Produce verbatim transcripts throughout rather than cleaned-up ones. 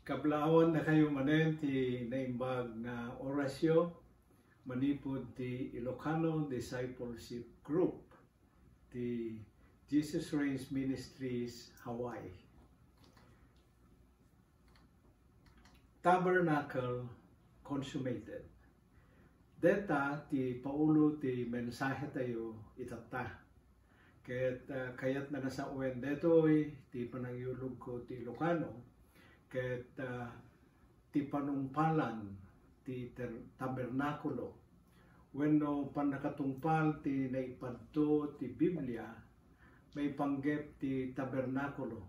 Kablaawan na kayo manen ti naimbag nga orasyo manipud ti Ilocano Discipleship Group ti Jesus Reigns Ministries Hawaii. Tabernacle consummated. Deta ti paulo ti mensahe tayo itatta. Ket, ah, kayatna nga sawen detoy ti panangiyulogko ti Ilocano, ket, ah, ti panungpalan ti ter-, tabernakulo, wenno pannakatungpal ti naipadto ti Biblia maipanggep ti tabernakulo.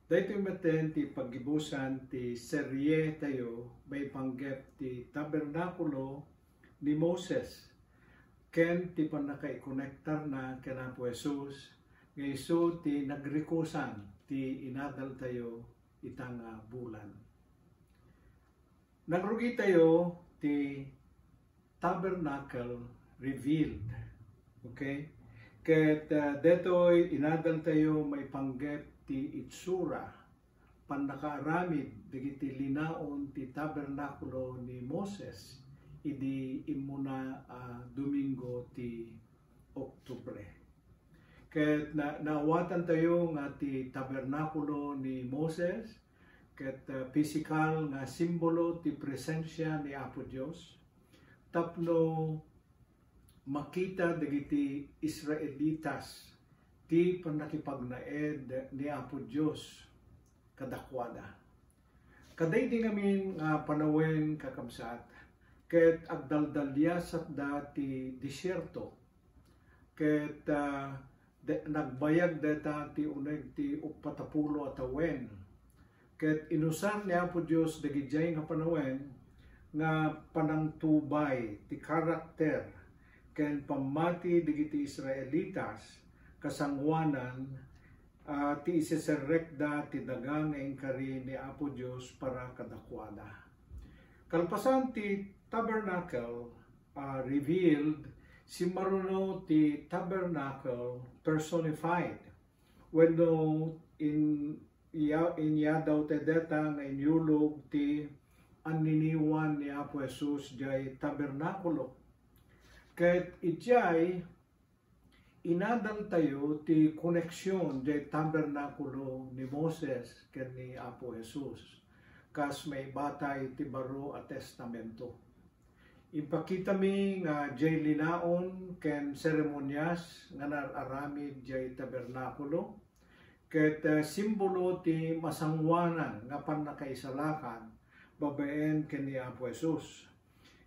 Daytoy metten ti paggibusan ti serie tayo maipanggep ti tabernakulo ni Moses ken ti pannakaikonektarna ken Apo Jesus nga isu ti nagrikusan ti inadal tayo ita nga bulan. Nagrugi tayo ti tabernacle revealed. Okay? Ket, ah, detoy inadal tayo maipanggep ti itsura, pannakaaramid dagiti linaon ti tabernakulo ni Moses idi immuna a Domingo ti Oktubre. Ket na-, naawatan tayo nga ti tabernakulo ni Moses ket, ah, pisikal nga simbolo ti presensia ni Apo Dios tapno makita dagiti Israelitas ti pannakipagnaed ni Apo Dios kadakuada. Kadaydi ngamin nga panawen, kakabsat, ket agdaldaliasatda ti desierto, ket, ah, de-, nagbayag dayta ti uneg ti uppat a pulo a tawen. Ket inusar ni Apo Dios dagidiay nga panawen nga panangtubay ti karakter ken pammati dagiti Israelitas kasangoanan, ah, ti iseserrekda ti daga nga inkari ni Apo Dios para kadakuada. Kalpasan ti tabernacle, ah, revealed, simmaruno ti tabernacle personified. Wenno in-, iya-, inyadaw ti deta nga inyulog ti anniniwan ni Apo Jesus diay tabernakulo. Ket idiay, inadal tayo ti koneksion diay tabernakulo ni Moses ken ni Apo Jesus, kas maibatay ti Baro a Testamento. Impakitami nga diay linaon ken seremonias nga naar-aramid diay tabernakulo, ket, eh, simbolo ti masangoanan nga pannakaisalakan babaen ken ni Apo Jesus.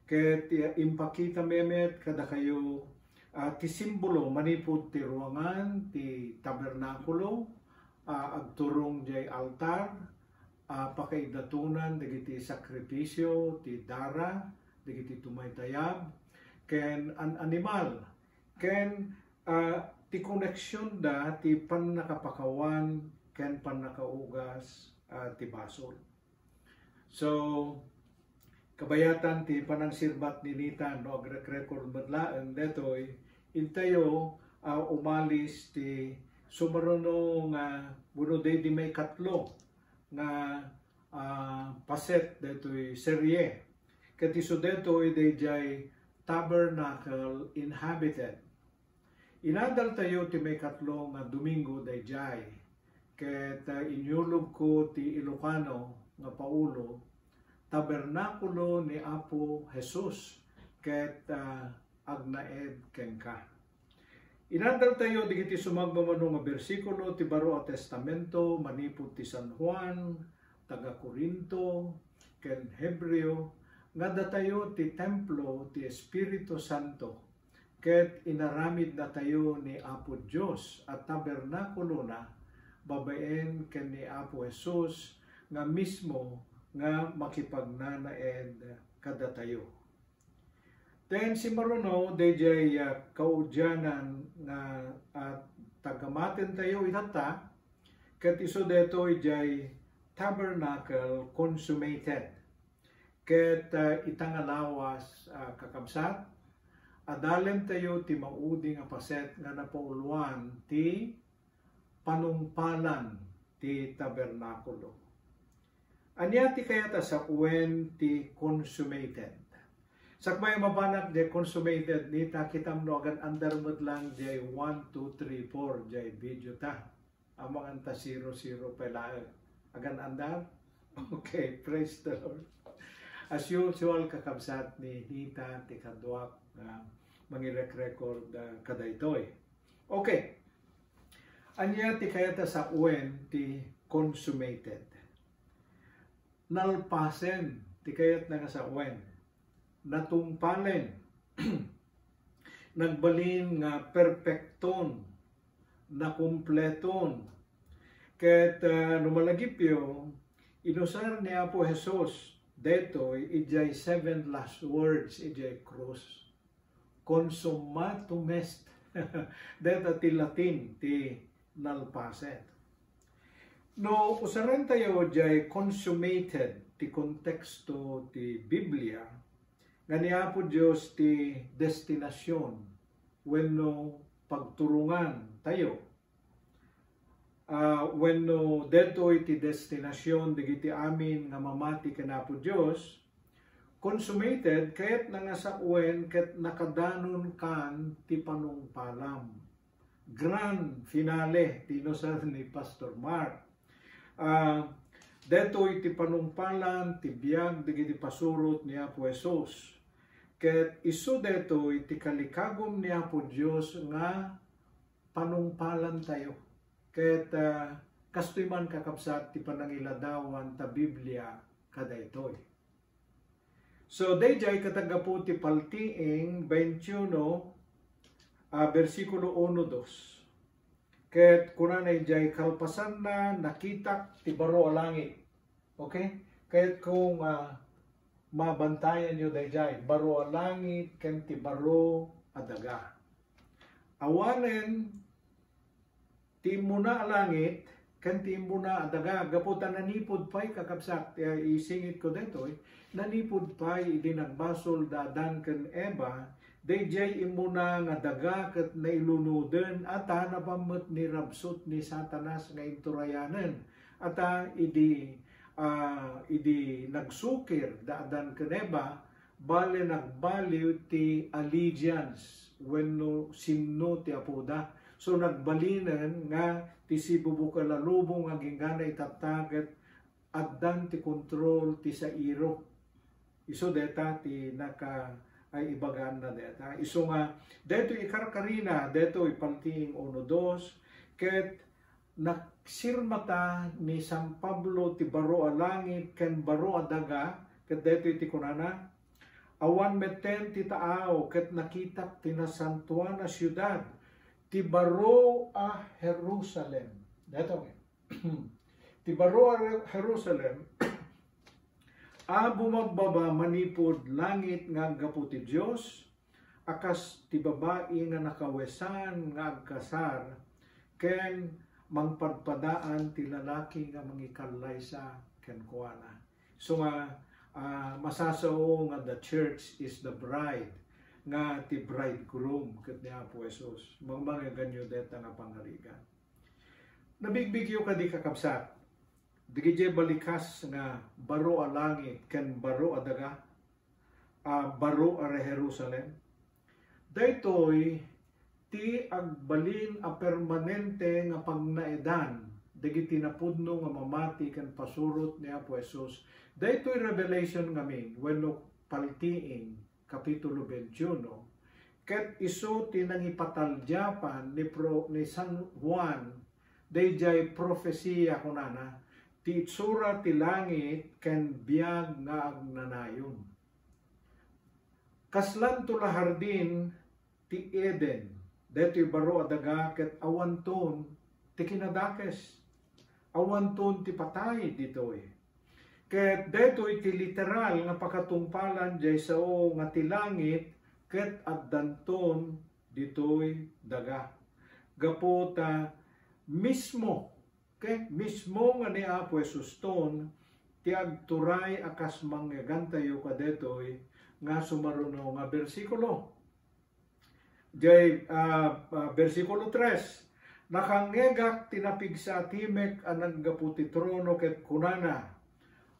Ket, eh, impakitami met kadakayo, ah, ti simbolo manipud ti ruangan ti tabernakulo, ah, agturong diay altar, ah, pakaidatonan dagiti sakrifisio ti dara, dagiti tumaytayab, ken an-, animal, ken, ah, ti koneksionda ti pannakapakawan ken pannakaugas, ah, ti basol. So, kabayatan ti panangserbat ni Nathan, no, agrek-record met laeng detoy, intayo, ah, umalis ti sumaruno nga, wenno daydi maikatlo nga, ah, paset daytoy serie. Ket isu daytoy daydiay Tabernacle Inhabited. Inadal tayo ti maikatlo nga Domingo daydiay, ket, ah, inyulogko ti Ilocano nga paulo, Tabernakulo ni Apo Jesus, ket, ah, agnaed kenka. Inadal tayo dagiti sumagmamano nga bersikulo ti Baro a Testamento manipud ti San Juan, taga Corinto, ken Hebreo, nga datayo ti templo ti Espiritu Santo, ket inaramidnatayo ni Apo Dios a tabernakulona babaen ken ni Apo Jesus nga mismo nga makipagnanaed kadatayo. Then, simmaruno, daydiay, ah, kaudianan nga, ah, tagamaten tayo itatta, ket isu daytoy diay tabernacle consummated. Ket, ah, ita nga lawas, ah, kakabsat, adalen tayo ti maudi nga paset nga napauloan ti panungpalan ti tabernakulo. Ania ti kayat a sawen ti consummated? Sakbay a mabanak diay consummated, nita, kitam no agan-andar met lang diay one, two, three, four diay video ta. Amangan ta zero zero pay laeng. Agan-andar? Okay, praise the Lord. As usual, kakabsat, ni nita ti kaduak nga mangirekrecord, ah, kadaytoy. Okay. Ania ti kayat a sawen ti consummated? Nalpasen ti kayatna nga sawen. Natungpalen. Nagbalin nga perpekton, nakumpleton. Ket, ah, no malagipyo, inusar ni Apo Jesus daytoy idiay seven last words idiay krus. Consummatum est. Dayta ti Latin ti nalpasen. No usarentayo diay consummated ti konteksto ti Biblia, nga ni Apo Dios ti destinasion wenno pagturongantayo, ah, wenno detoy ti destinasion dagiti amin nga mamati ken Apo Dios, consummated, kayatna nga sawen ket nakadanonkan ti panungpalam. Grand finale ti inusar ni Pastor Mark. Ah, detoy ti panungpalan ti biag dagiti pasurot ni Apo Jesus. Ket isu detoy ti kalikagum ni Apo Dios nga panungpalantayo. Ket, ah, kastoy man, kakabsat, ti panangiladawan ta Biblia kadaytoy. So, daydiay ket gapu ti Paltiing twenty-one, ah, bersikulo uno, dos. Ket kunana idiay kalpasanna, nakitak ti baro a langit. Okay? Kayatko nga mabantayanyo daydiay, baro a langit ken ti baro a daga. Awanen ti immuna a langit ken ti immuna a daga, gapu ta nanipud pay, kakabsat, ti isingitko daytoy, nanipud pay idi nagbasol da Adan ken Eva, daydiay immuna nga daga ket nailunoden, ata napan met ni rabsut ni Satanas nga inturayanen. Ata idi, ah, idi nagsukir da Adan ken Eva, bale, nagbaliw ti allegiance wenno sinno ti apoda. So, nagbalinen nga ti sibubukel a lubong nga agingga itatta ket addan ti kontrol ti sairo. Isu deta ti naka-, ay, ibagaanna deta. Isu nga, detoy ikarkarina, detoy Paltiing uno dos, ket nagsirmata ni San Pablo ti baro a langit ken baro a daga, ket daytoy ti kunana, "Awan metten ti taaw, ket nakitak ti nasantoan a siudad, ti baro a Jerusalem." Daytoy. Ti baro a Jerusalem a bumabbaba manipud langit nga aggapu ti Dios, a kas ti babai nga nakawesan nga agkasar ken mangpadpadaan ti lalaki nga mangikallaysa kenkuana. So nga, ah, masasao nga the church is the bride, nga ti bridegroom ket ni Apo Jesus. Mangmangeganyo deta nga pangarigan. Nabigbigyo kadi, kakabsat, dagiti balikas nga baro a langit ken baro a daga, a baro a Jerusalem? Daytoy ti agbalin a permanente nga pagnaedan dagiti napudno nga mamati ken pasurot ni Apo Jesus. Daytoy Revelation ngamin wenno Paltiing, Kapitulo twenty-one, ket isu ti nangipataldiapan ni pro-, ni San Juan daydiay profesia, kunana, "Ti itsura ti langit ken biag nga agnanayon. Kaslanto la hardin ti Eden, daytoy baro a daga ket awanton ti kinadakes, awanton ti patay ditoy." Ket daytoy ti literal nga pakatungpalan diay sao nga ti langit ket addanton ditoy daga. Gapu ta mismo, okay, mismo nga ni Apo Jesuston ti agturay a kas mangngegantayo kadaytoy nga sumaruno nga bersikulo. Diay, ah, ah, bersikulo tres, "Nakangngegak ti napigsa a timek a naggapu ti trono ket kunana,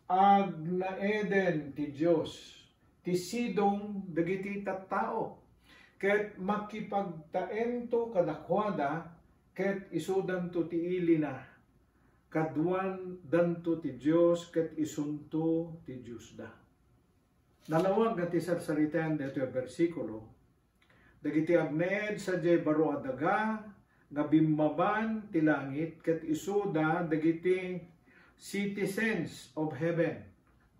Agnaeden ti Dios ti sidong dagiti tattao, ket makipagtaento kadakuada, ket isudanto ti ilina. Kaduandanto ti Dios, ket isunto ti Diosda. Nalawag nga ti sarsaritaen daytoy a bersikulo, dagiti agnaed sadiay baro a daga nga bimmaban ti langit, ket isuda dagiti citizens of heaven.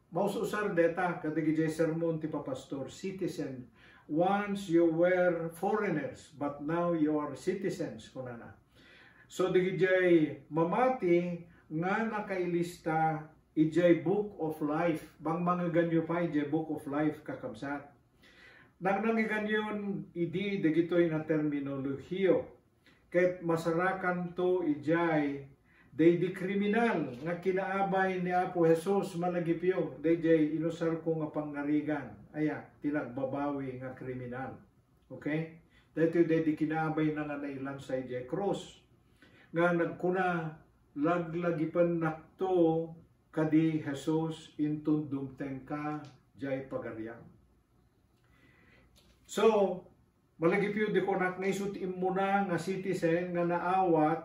Maus-usar deta kadagiti sermon ti papastor, citizen. Once you were foreigners, but now you are citizens, kunana. So, dagiti mamati nga nakailista idiay Book of Life. Bangbangeganyo pay idiay Book of Life, kakabsat. Nangnangiganyon idi dagitoy nga terminolohiyo, ket masarakanto idiay daydi kriminal nga kinaabay ni Apo Jesus, malagipyo daydiay inusarko nga pangngarigan. Aya, ti nagbabawi nga kriminal. Okay? Daytoy daydi kinaabayna nga nailansa idiay krus, nga nagkuna, "Laglagipennakto kadi, Jesus, inton dumtengka diay pagariam." So, malagipyo di kunak nga isu ti immuna nga citizen nga naawat,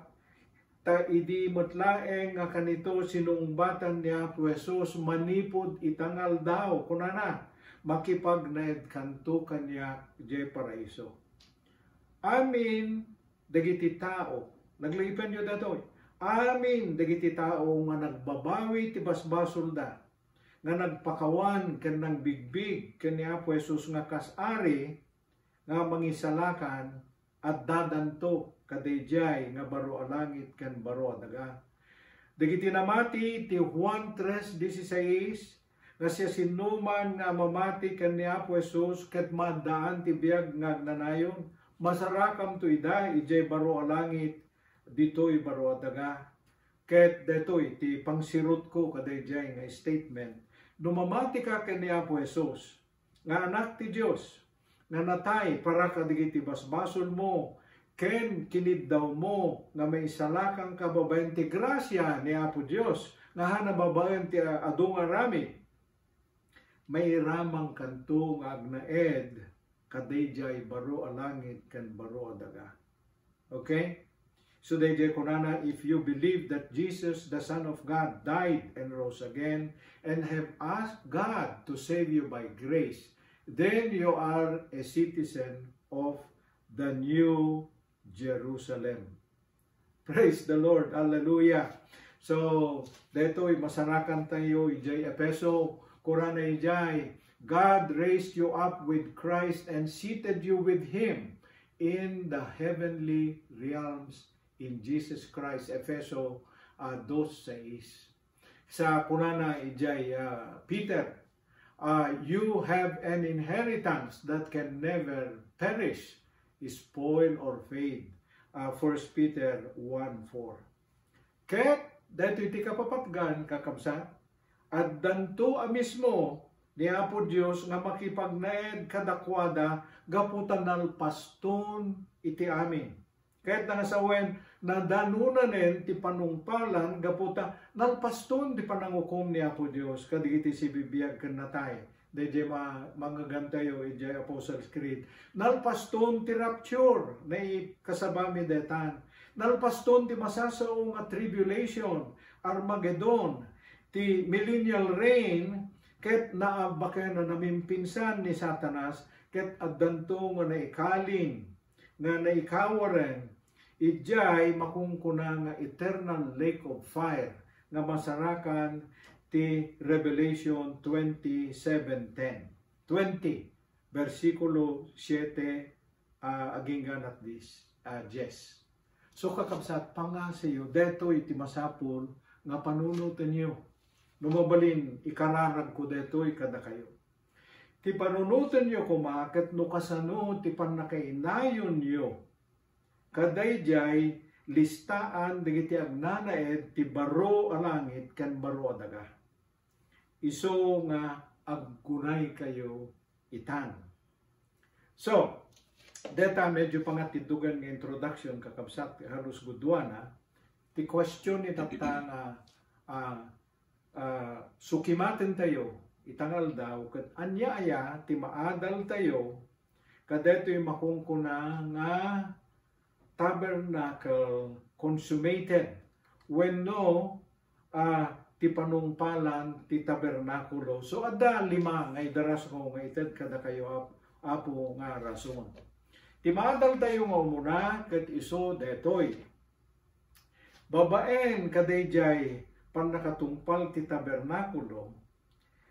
ta idi met laeng nga kanito sinungbatan ni Apo Jesus manipud ita nga aldaw, kunana, "Makipagnaedkanto kaniak diay paraiso." Amin dagiti tao, laglagipenyo datoy, amin dagiti tao nga nagbabawi ti basbasolda, nga nagpakawan ken nangbigbig ken ni Apo Jesus nga kas Ari nga Mangisalakan, addadanto kadaydiay nga baro a langit ken baro a daga. Dagiti namati ti Juan tres dieciséis, nga siasinoman nga mamati ken ni Apo Jesus ket maaddaan ti biag nga agnanayon, masarakanto ida idiay baro a langit, ditoy baro a daga. Ket daytoy ti pangsirutko kadaydiay nga statement. No mamatika ken ni Apo Jesus, nga Anak ti Dios, nga natay para kadagiti basbasolmo ken kiniddawmo, nga maisalakanka babaen ti grasia ni Apo Dios, nga hana babaen ti adu nga aramid, mairamangkanto nga agnaed kadaydiay baro a langit ken baro a daga. Okay? So, daydiay kunana, "If you believe that Jesus, the Son of God, died and rose again, and have asked God to save you by grace, then you are a citizen of the New Jerusalem." Praise the Lord. Hallelujah. So, daytoy masarakantayo idiay Efeso. Kunana idiay, "God raised you up with Christ and seated you with Him in the heavenly realms in Jesus Christ." Efeso, ah, dos seis. Sa kunana idiay, ah, Peter, ah, "You have an inheritance that can never perish, spoil, or fade." Ah, First Peter one four. Ket daytoy ti kapapatgan, kakabsat, addanto a mismo ni Apo Dios nga makipagnaed kadakuada gapu ta nalpaston iti amin. Ket nangasawen, nadanonanen ti panungpalan gapu ta nalpaston ti panangukom ni Apo Dios kadagiti sibibiag ken natay. Daydiay ma-, mangngegantayo idiay Apostles' Creed. Nalpaston ti rapture, naikasabami detan. Nalpaston ti masasao nga tribulation, Armageddon, ti millennial reign, ket naabbaken a namimpinsan ni Satanas, ket addanto nga naikaling nga naikawaren, idiay makunkuna nga eternal lake of fire nga masarakan ti Revelation twenty-seven ten. Twenty, bersikulo siete, ah, agingga ket dis-, ah, dies. So, kakabsat, pangngasiyo, daytoy ti masapul nga panunotenyo. No mabalin, ikararagko daytoy kadakayo. Ti panunotenyo koma ket no kasano ti pannakainayonyo kadaydiay listaan dagiti agnanaed ti baro a langit ken baro a daga. Isu nga aggunaykayo itan. So, deta medyo pangatiddogan nga introduction, kakabsat, halos guduana. Ti question ni tatta nga, ah, ah, sukimaten tayo ita nga aldaw, ket ania aya ti maadal tayo kadaytoy makunkuna nga tabernacle consummated wenno, ah, ti panungpalan ti tabernakulo. So, adda lima nga idarasko nga ited kadakayo, Ap-, Apo, nga rason. Ti maadal tayo nga umuna ket isu daytoy. Babaen kadaydiay pannakatungpal ti tabernakulo,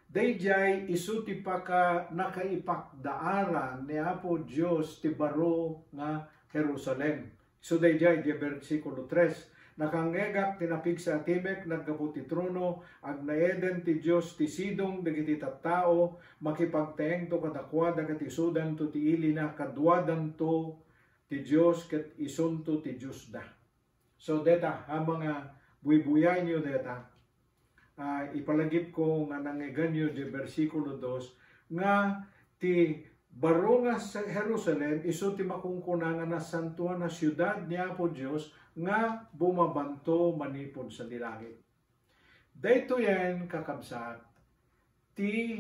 daydiay isu ti paka-, nakaipakdaaran ni Apo Dios ti baro nga Jerusalem. Isu daydiay, di bersikulo tres, "Nakangngegak ti napigsa a timek naggapu ti trono, agnaeden ti Dios ti sidong dagiti tattao, makipagtaengto kadakuada ket isudanto ti ilina, kaduadanto ti Dios ket isunto ti Diosda." So, deta, a mga buybuyaenyo deta, ah, ipalagipko nga nangngeganyo di bersikulo dos, nga ti baro nga sa Jerusalem, isu ti makunkuna nga nasantoan a siudad ni Apo Dios nga bumabanto manipud sadi langit. Daytoyen, kakabsat, ti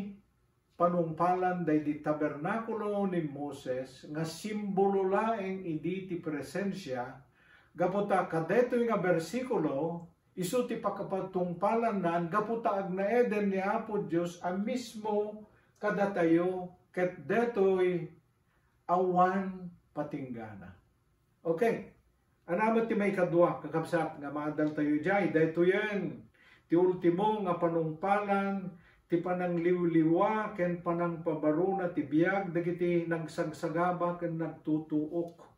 panungpalan daydi tabernakulo ni Moses nga simbolo laeng idi ti presensia, gapu ta kadaytoy nga bersikulo, isu ti pakapatungpalanna gapu ta agnaeden ni Apo Dios a mismo kadatayo ket daytoy awan patinggana. Okay. Ania met ti maikadua, kakabsat, nga maadal tayo idiay? Daytoyen ti ultimo nga panungpalan ti panangliwliwa ken panangpabarona ti biag dagiti nagsagsagaba ken nagtutuok.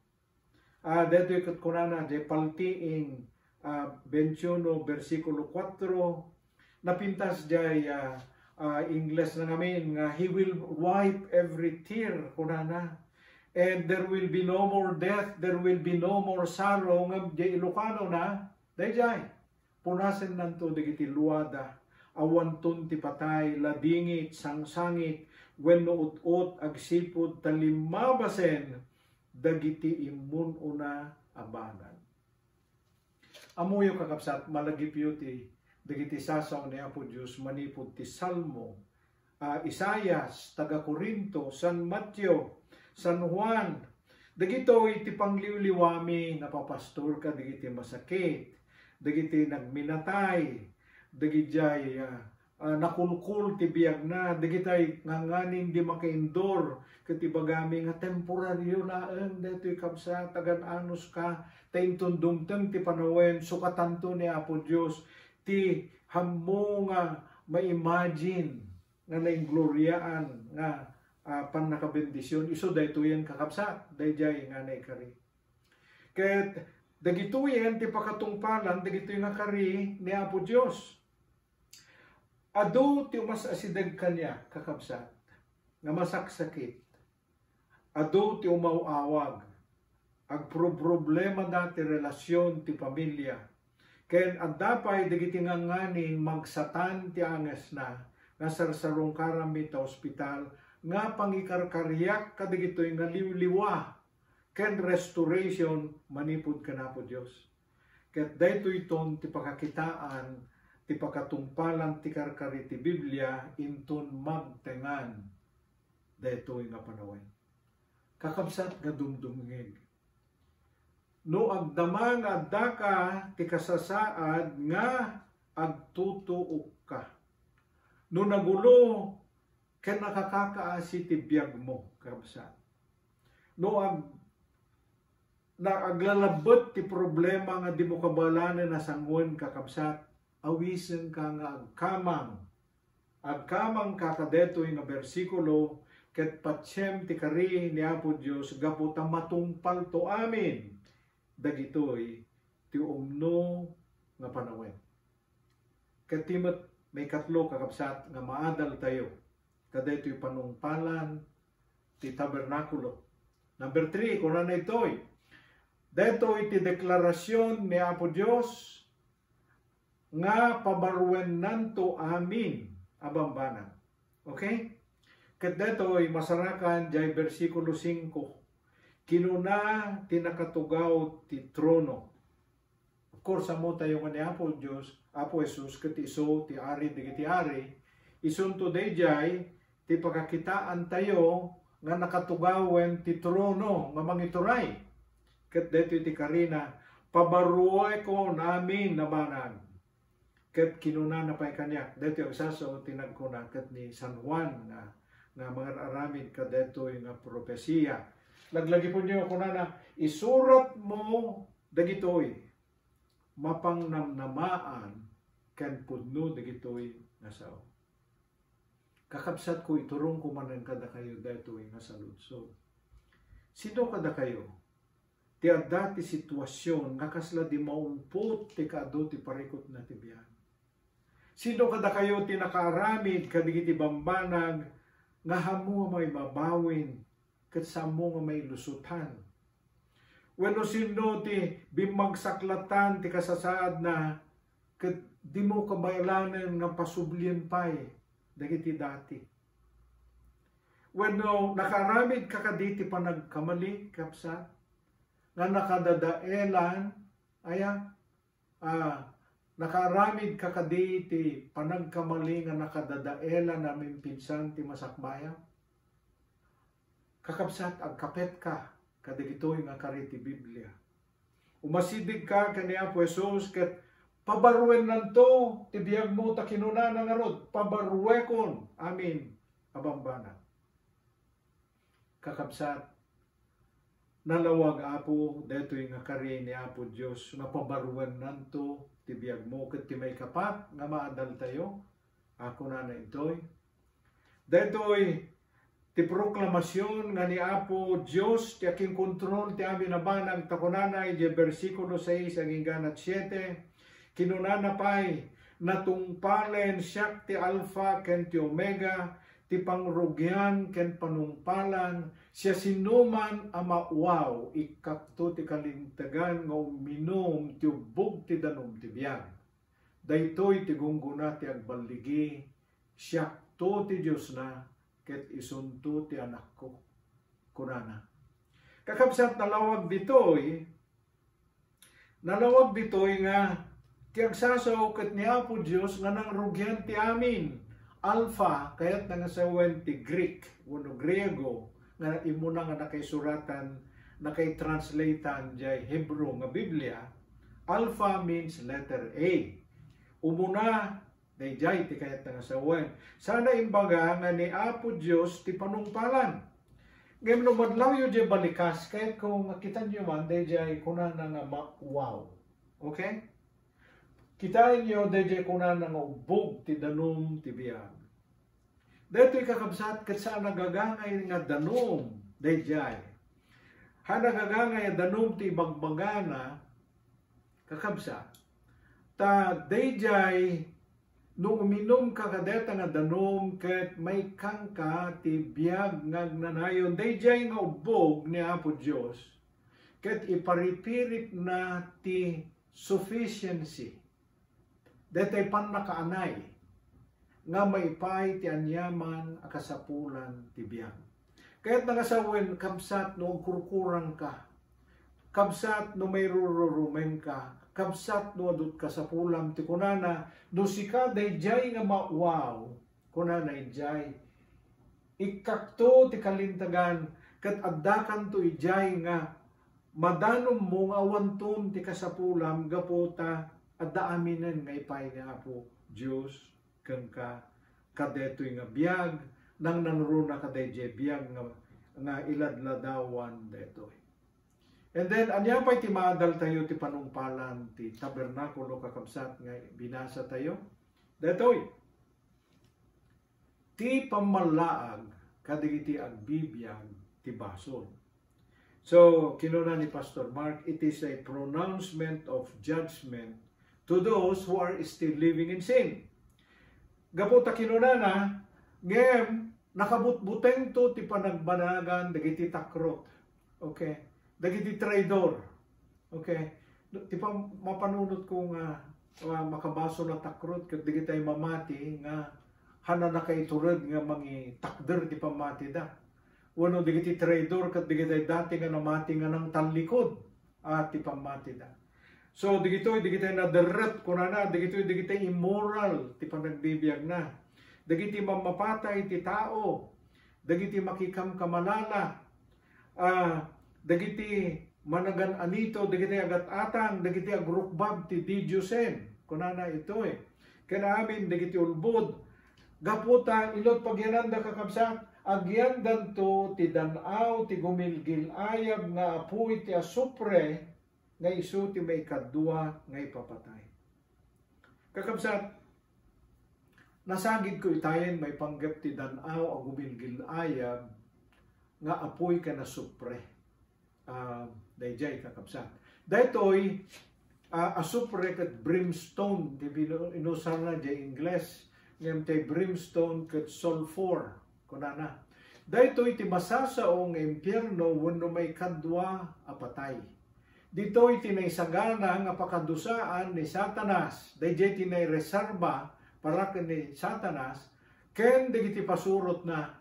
Ah, daytoy ket kunana, di paltiing, ah, twenty-one, bersikulo kuatro, napintas diay, ah, ah, Ingles na ngamin nga, "He will wipe every tear," kunana. "And there will be no more death, there will be no more sorrow." Ngem diay Ilocano na, daydiay, punasennanto dagiti luada, awanton ti patay, ladingit, sangsangit, wenno ut-ot, agsipud, ta limmabasen dagiti immun-una a banag. Ammoyo, kakabsat, malagipyo ti dagiti sasao ni Apo Dios manipud ti Salmo, ah, Isaias, taga Corinto, San Mateo, San Juan. Dagitoy ti pangliwliwami nga papastor kadagiti masakit, dagiti nagminatay, dagidiay, ah, ah, nakulkol ti biagna, dagitay nganganin di makaindur, ket ibagami nga temporario laeng daytoy, kabsat, agan-anuska, ta inton dumteng ti panawen, sukatanto ni Apo Dios ti hammo nga ma-imagine nga naingloriaan nga, ah, pannakabendision. Isu daytoyen, kakabsat, daydiay nga naikari. Ket dagitoyen ti pakatungpalan dagitoy nga kari ni Apo Dios. Adu ti umas-asideg kaniak, kakabsat, nga masaksakit. Adu ti umaw-awag. Agprobproblemada ti relasion ti pamilia. Ken adda pay dagiti nganganing magsatan ti angesna nga sarsarungkaranmi ta ospital nga pangikarkariak kadagitoy nga liwliwa ken restoration manipud ken Apo Dios. Ket daytoyton ti pakakitaan ti pakatungpalan ti karkari ti Biblia inton magtengan daytoy nga panawen. Kakabsat nga dumdumngeg, no agdama nga addaka ti kasasaad nga agtutuokka, no nagulo ken nakakakaasi ti biagmo, kakabsat, no ag-, na aglalabbet ti problema nga dimo kabalanen a sangoen, kakabsat, awisenka nga agkamang. Agkamangka kadaytoy nga bersikulo ket patiem ti kari ni Apo Dios gapu ta matungpalto amin dagitoy ti umno nga panawen. Ket ti met maikatlo, kakabsat, nga maadaltayo kadaytoy panungpalan ti tabernakulo. Number three, kunana daytoy, daytoy ti deklarasion ni Apo Dios nga pabaruennanto amin a bambanag. Okay? Ket daytoy masarakan diay bersikulo singko. Kinuna ti nakatugaw ti trono. Of course, ammotayo nga ni Apo Dios Apo Jesus ket isu ti Ari dagiti ari, isunto daydiay ti pakakitaantayo nga nakatugawen ti trono nga mangituray. Ket daytoy ti karina, "Pabaruekon amin a banag." Ket kinunana pay kaniak, daytoy agsasao ti nagkuna ket ni San Juan nga, nga mangar-aramid kadaytoy nga profesia. Laglagipenyo, kunana, "Isuratmo dagitoy, mapangnamnamaan ken pudno dagitoy nga sao." Kakabsatko, iturongko manen kadakayo daytoy nga saludsod. Sino kadakayo ti adda ti situasion nga kasla di maungpot ti kaadu ti parikutna ti biag? Sino kadakayo ti nakaaramid kadagiti bambanag nga ammo nga maibabawin ket ammo nga mailusotan? Wenno sino ti bimmagsaklatan ti kasasaadna ket dimo kabaelanen nga pasublien pay dagiti dati? Wenno nakaaramidka kadi ti panagkamali, kabsat, nga nakadadaelan, aya, ah, nakaaramidka kadi ti panagkamali nga nakadadaelan a mimpinsan ti masakbayan? Kakabsat, agkapetka kadagitoy nga kari ti Biblia. Umasidegka ken ni Apo Jesus ket pabaruennanto ti biagmo, ta kinunana ngarud, "Pabaruekon amin a bambanag." Kakabsat, nalawag, Apo, daytoy nga kari ni Apo Dios nga pabaruennanto ti biagmo. Ket ti maikapat nga maadaltayo, a, kunana intoy, daytoy ti proklamasion nga ni Apo Dios ti akinkontrol ti amin a banag, ta kunana idiay bersikulo sais agingga siete, kinunana pay, "Natungpalen, siak ti Alfa ken ti Omega, ti pangrugian ken panungpalan, siasinoman a mauwaw, ikkakto ti kalintegan nga uminum ti ubbog ti danum ti biag. Daytoy ti gunggona ti agballigi, siakto ti Diosna, ket isunto ti anakko," kunana. Kakabsat, nalawag ditoy, nalawag ditoy nga ti agsasao ket ni Apo Dios nga nangrugian ti amin. Alpha, kayatna nga sawen ti Greek wenno Griego nga immuna nga nakaisuratan, nakaitranslatean diay Hebrew nga Biblia. Alpha means letter A. Umuna, daydiay ti kayatna nga sawen. Sana imbaga nga ni Apo Dios ti panungpalan. Ngem no madlawyo diay balikas, kayatko nga kitanyo man daydiay kunana nga ma-, wow. Okay? Kitaenyo daydiay kunana nga ubbog ti danum ti biag. Daytoy, kakabsat, ket saan a gagangay nga danum daydiay. Haan a gagangay a danum ti ibagbagana, kakabsat. Ta daydiay, no uminumka kadayta nga danum ket maikkanka ti biag nga agnanayon, daydiay nga ubbog ni Apo Dios, ket iparipiripna ti sufficiency. Daytoy pannakaanay nga maipaay ti aniaman a kasapulan ti biag. Kayatna nga sawen, kabsat, no agkurkurangka, kabsat, no mairururumenka, kabsat, no adu't kasapulam ti kunana, no sika daydiay nga ma-, wow, kunana idiay, ikkakto ti kalintegan, ket addakanto idiay nga madanummo nga awanton ti kasapulam gapu ta adda aminen nga ipaay ni Apo Dios kenka kadaytoy nga biag, nangnangruna kadaydiay biag nga, nga iladladawan daytoy. And then, ania pay ti maadaltayo ti panungpalan ti tabernakulo, kakabsat, nga binasatayo? Daytoy, ti pammallaag kadagiti agbibiag ti basol. So, kinuna ni Pastor Mark, it is a pronouncement of judgment to those who are still living in sin. Gapu ta kinunana, ngem nakabutbutengto ti panagbanagan dagiti takrot. Okay? Dagiti traidor. Okay? Ti pam-, mapanunotko nga, nga makabasol a takrot ket dagitay mamati nga haan a nakaitured nga mangitakder ti pammatida. Wenno dagiti traidor ket dagitay dati nga namati nga nangtallikud a ti pammatida. So, digitoy, digitay naderrep, kunana, digitoy, digitay immoral ti panagbibiagna. Dagiti mammapatay ti tao, dagiti makikamkamalala, ah, dagiti managan-anito, dagiti agat-atang, dagiti agrukbab ti didiosen, kunana itoy. Ken amin dagiti ulbod, gapu ta inut pagyananda, kakabsat, agyandanto ti dan-aw ti gumilgil-ayab nga apuy ti asupre, nga isu ti maikadua nga ipapatay. Kakabsat, nasagidko itayen maipanggep ti dan-aw a gumilgil-ayab nga apuy ken asupre. Ah, dayjay, kakabsat. Daytoy, ah, asupre ket brimstone ti binu-, inusarna diay Ingles, ngem ti brimstone ket sulfur, kunana. Daytoy ti masasao nga impierno wenno maikadua a patay. Ditoy ti naisagana nga pakadusaan ni Satanas, dayjay ti naireserba para ken ni Satanas ken dagiti pasurotna.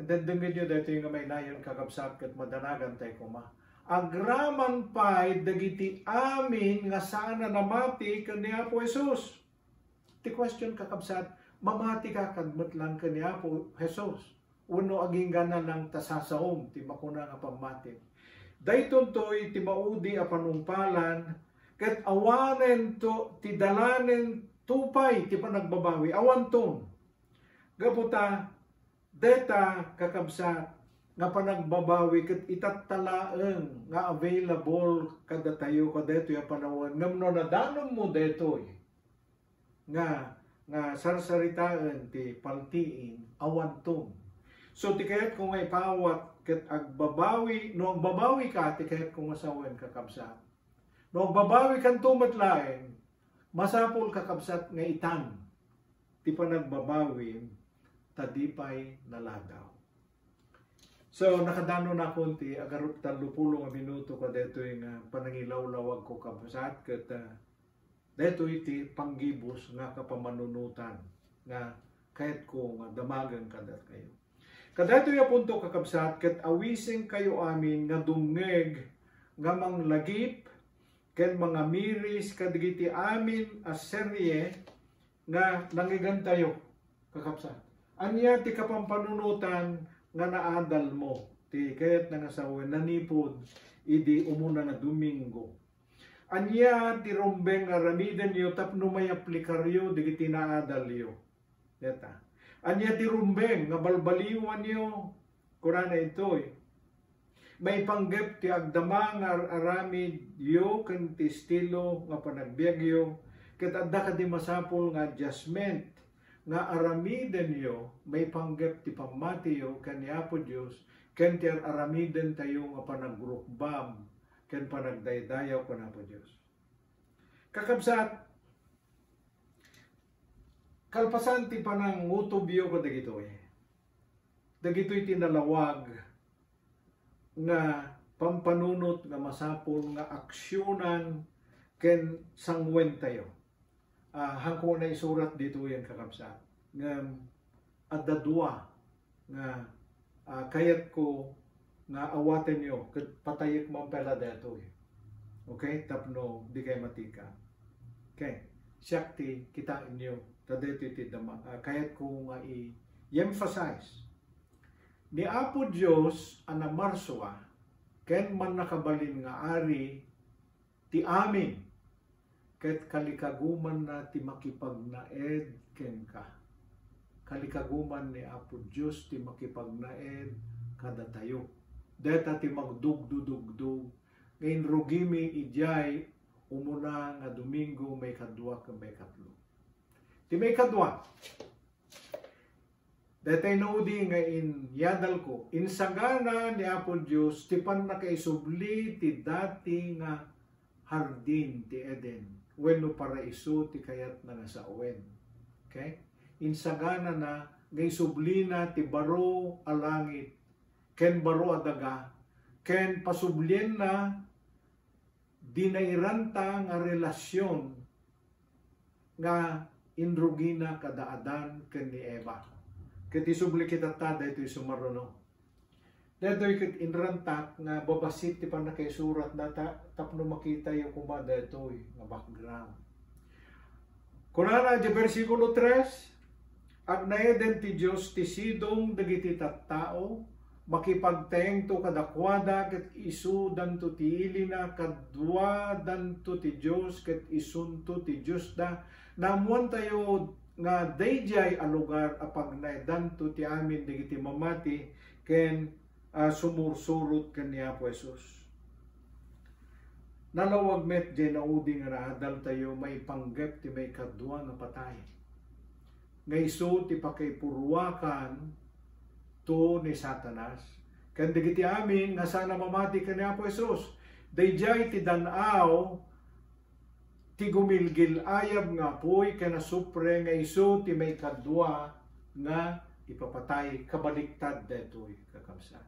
And then, dengngenyo daytoy nga mainayon, kakabsat, ket madanagantay koma. Agraman pay dagiti amin nga saan a namati ken ni Apo Jesus. Ti question, kakabsat, mamati ka kad met lang ken ni Apo Jesus? Wenno agingga na lang ta sasaom ti makuna nga pammati? Daytontoy ti maudi a panungpalan, ket awanen to ti dalanen to pay ti panagbabawi. Awanton. Gapu ta, deta, kakabsat, nga panagbabawi ket itatta laeng nga available kadatayo kadaytoy a panawen. Ngem no nadanonmo daytoy nga, nga sarsaritaen ti paltiing, awanton. So, ti kayatko nga ipaawat ket agbabawi, no agbabawi ka, ti kayatko nga sawen, kakabsat. No agbabawi kanto met laeng, masapul, kakabsat, nga itan ti panagbabawi ta di pay naladaw. So, nakadanon nakon ti agarup tallopulo nga minuto kadaytoy nga panangilawlawagko, kabsat, ket, ah, daytoy ti panggibus nga kapamanunotan nga kayatko nga damagen kadakayo. Kadaytoy a punto, kakabsat, ket awisenkayo amin nga dumngeg nga manglagip ken mangamiris kadagiti amin a serie nga nangngegantayo, kakabsat. Ania ti kapampanunotan nga naadalmo ti kayatna nga sawen nanipud idi umuna nga Domingo? Ania ti rumbeng nga aramidenyo tapno maiaplikaryo dagiti naadalyo? Deta. Ania ti rumbeng nga balbaliwanyo? Kunana intoy, maipanggep ti agdama nga ar-aramidyo ken ti estilo nga panagbiagyo, ket adda kadi masapul nga adjustment nga aramidenyo maipanggep ti pammatiyo ken ni Apo Dios ken ti ar-aramidentayo nga panagrukbab ken panagdaydayaw ken Apo Dios. Kakabsat, kalpasan ti panangutobyo kadagitoy, dagitoy ti nalawag nga pampanunot nga masapul nga aksionan ken sanguentayo. Ah, haanko nga naisurat ditoyen, kakabsat, ngem adda dua nga, ah, kayatko nga awatenyo ket patayek man pay la daytoy. Okay? Tapno di kay matika. Okay? Siak ti kitaenyo. Ta daytoy ti dama-, ah, kayatko nga i-, i-emphasize. Ni Apo Dios a namarsua ken mannakabalin nga Ari ti amin, ket kalikagumanna ti makipagnaed kenka. Kalikaguman ni Apo Dios ti makipagnaed kadatayo. Deta ti magdugdudugdog nga inrugimi idiay umuna nga Domingo, maikadua ken maikatlo. Ti maikadua, daytoy naudi nga inyadalko, insagana ni Apo Dios ti pannakaisubli ti dati nga hardin ti Eden wenno paraiso ti kayatna nga sawen. Okay? Insaganana nga isublina ti baro a langit ken baro a daga, ken pasublienna dinairanta nga relasion nga inrugina kada Adan ken ni Eva. Ket isubli kitatta daytoy sumaruno. Daytoy ket inrantak nga babassit ti pannakaisuratna ta-, tapno makitayo koma daytoy nga background. Kunana iti bersikulo tres, "Agnaeden ti Dios ti sidong dagiti tattao, makipagtaengto kadakuada ket isudanto ti ilina, kaduadanto ti Dios ket isunto ti Diosda." Naammoantayo nga daydiay a lugar a pagnaedanto ti amin dagiti mamati ken, ah, sumursurot ken ni Apo Jesus. Nalawag met diay naudi nga naadaltayo maipanggep ti maikadua nga patay. Nga isu ti pakaipuruakan to ni Satanas ken dagiti amin nga saan a mamati ken ni Apo Jesus. Daydiay ti dan-aw ti gumilgil-ayab nga apuy ken asupre nga isu ti maikadua nga ipapatay. Kabaliktad daytoy, kakabsat.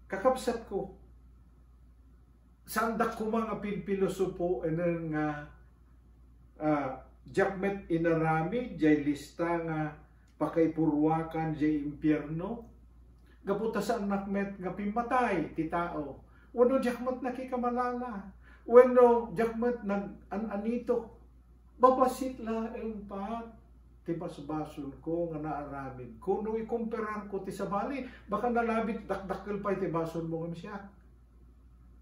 Kakabsatko, saandak koma nga pinpilosopoen nga, ah, diak met inaramid diay lista nga pakaipuruakan diay impierno. Gapu ta saannak met nga pimmatay ti tao. Wenno diak met nakikamalala. Wenno diak met nag-an-anito. Babassit laeng pay ti basbasolko nga naaramidko. No ikompararko ti sabali, baka nalabit dakdakkel pay ti basolmo ngem siak.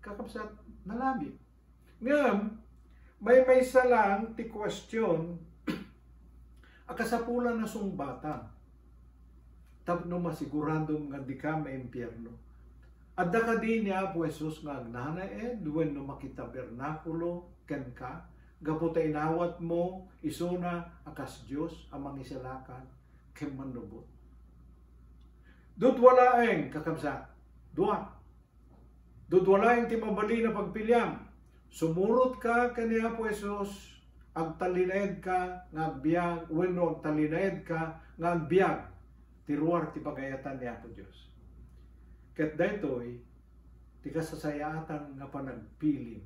Kakabsat, nalabit. Ngem, maymaysa lang ti question a kasapulan a sungbatam tapno masiguradom nga dika maimpierno. Adda kadi ni Apo Jesus nga agnanaed wenno makitabernakulo kenka gapu ta inawatmo isuna a kas Dios a Mangisalakan ken Mannubot? Dudua laeng, kakabsat. Dua. Dudua laeng ti mabalin a pagpiliam. Sumurotka ken ni Apo Jesus, agtalinaedka nga agbiag, wenno agtalinaedka nga agbiag ti ruar ti pagayatan ni Apo Dios. Ket daytoy ti kasasayaatan nga panagpilim.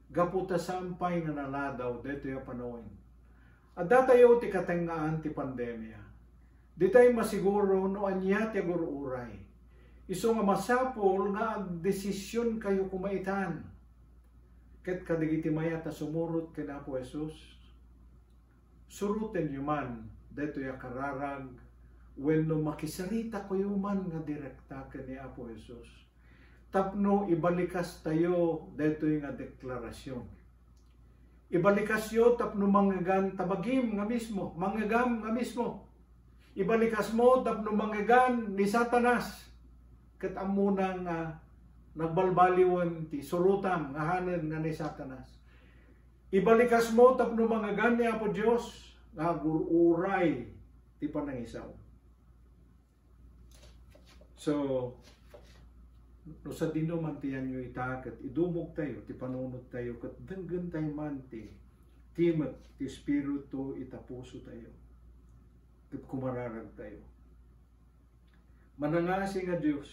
Gapu ta saan pay nga naladaw daytoy a panawen. Addatayo ti katengngaan ti pandemia. Ditay masiguro no ania ti agur-uray. Isu nga masapul nga agdesisionkayo koma itan. Ket kadagiti mayat a sumurot ken Apo Jesus, surotenyo man daytoy a kararag wenno makisaritayo man nga direkta ken ni Apo Jesus tapno ibalikastayo daytoy nga deklarasyon. Ibalikasyo tapno mangngegan ta bagim nga mismo, mangngegan nga mismo. Ibalikasmo tapno mangngegan ni Satanas. Ket ammona nga nagbalbaliwen ti surotam nga hanen nga ni Satanas. Ibalikasmo tapno mangngegan ni Apo Dios nga agur-uray ti panangisaw. So, no sadino man ti yanyo ita, ket idumogtayo ti panunottayo, ket denggentayo man ti timek ti Espiritu ita pusotayo, ket kumararagtayo. Manangasi nga Dios,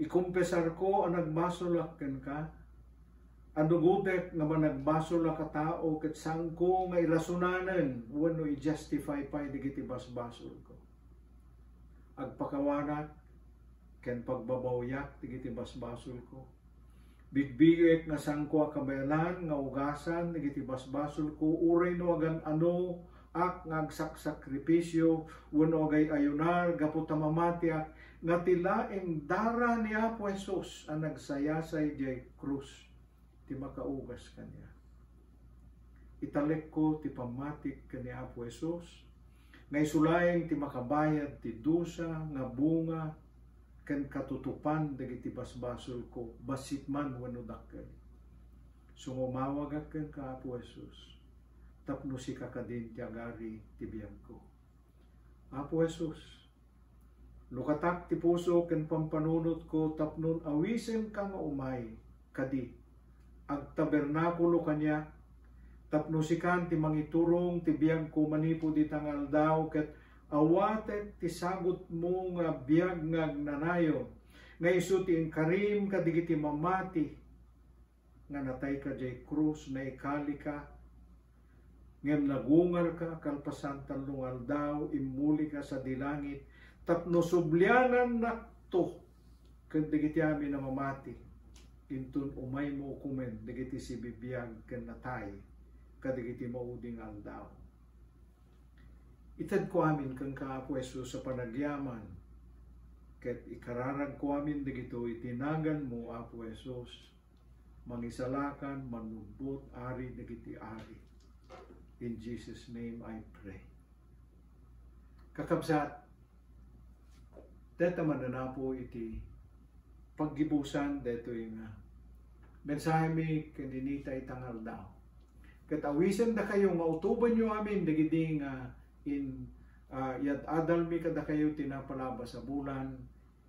ikumpisarko a nagbasolak kenka, a nugotek nga managbasol a katao ket saanko nga irasunanen wenno i-justify pay dagiti basbasolko. Agpakawanak ken pagbabawiak dagiti basbasolko. Bigbigiek nga saanko a kabaelan nga ugasan dagiti basbasolko, uray no agan-anoak nga agsaksakripisio wenno agay-ayunar gapu ta mamatiak, nga ti laeng dara ni Apo Jesus a nagsayasay diay krus ti makaugas kaniak. Italekko ti pammatik ken ni Apo Jesus, nga isu laeng ti makabayad ti dusa nga bunga ken katutupan dagiti basbasolko, bassit man wenno dakkel. Sumawagak kenka, Apo Jesus, tapno sika kadin ti agari ti biagko. Apo Jesus, lukatak ti puso ken pampanunotko tapno awisenka nga umay kadi. Agtabernakulo kaniak tapno sikan ti mangiturong ti biagko manipud ita nga aldaw, ket awatek ti sagutmo nga biag nga agnanayon, nga isu ti inkarim kadagiti mamati nga natayka diay krus, naikalika, ngem nagungarka, kalpasan tallo nga aldaw, immulika sadi langit, Tapno sublianannakto ken dagiti amin a mamati, inton umaymo ukomen dagiti sibibiag ken natay kadagiti maudi nga aldaw. Itedko amin kenka, Apo Jesus, a panagyaman, ket ikararagko amin dagitoy iti naganmo, Apo Jesus. Mangisalakan, mannubbot, Ari dagiti ari. In Jesus' name I pray. Kakabsat, deta mananapo iti paggibusan detoy nga mensahemi ken inita ita nga aldaw. Ket awisendakayo nga utobenyo amin dagidi nga in, ah, iyad-adalmi kadakayo ti napalabas a bulan,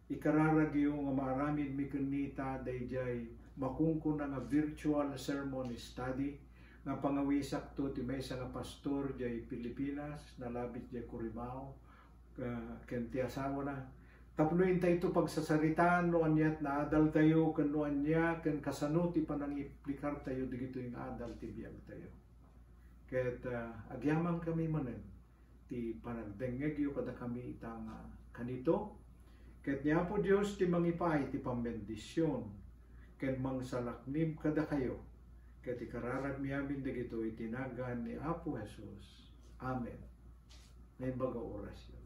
ikararagyo nga maaramidmi ken nita daydiay makunkuna nga virtual sermon study nga pangawisakto ti maysa nga pastor diay Pilipinas, nalabit diay Corimao, ah, ken ti asawana. Tapno intayto pagsasaritaan no aniat naadaltayo ken no ania ken kasano ti panangiplikartayo dagitoy nga adal ti biagtayo. Ket, ah, agyamankami manen ti panagdengngegyo kadakami ita nga kanito. Ket ni Apo Dios ti mangipaay ti pambendision ken mangsalaknib kadakayo, ket ikararagmi amin dagitoy iti nagan ni Apo Jesus. Amen. Naimbag a orasyon.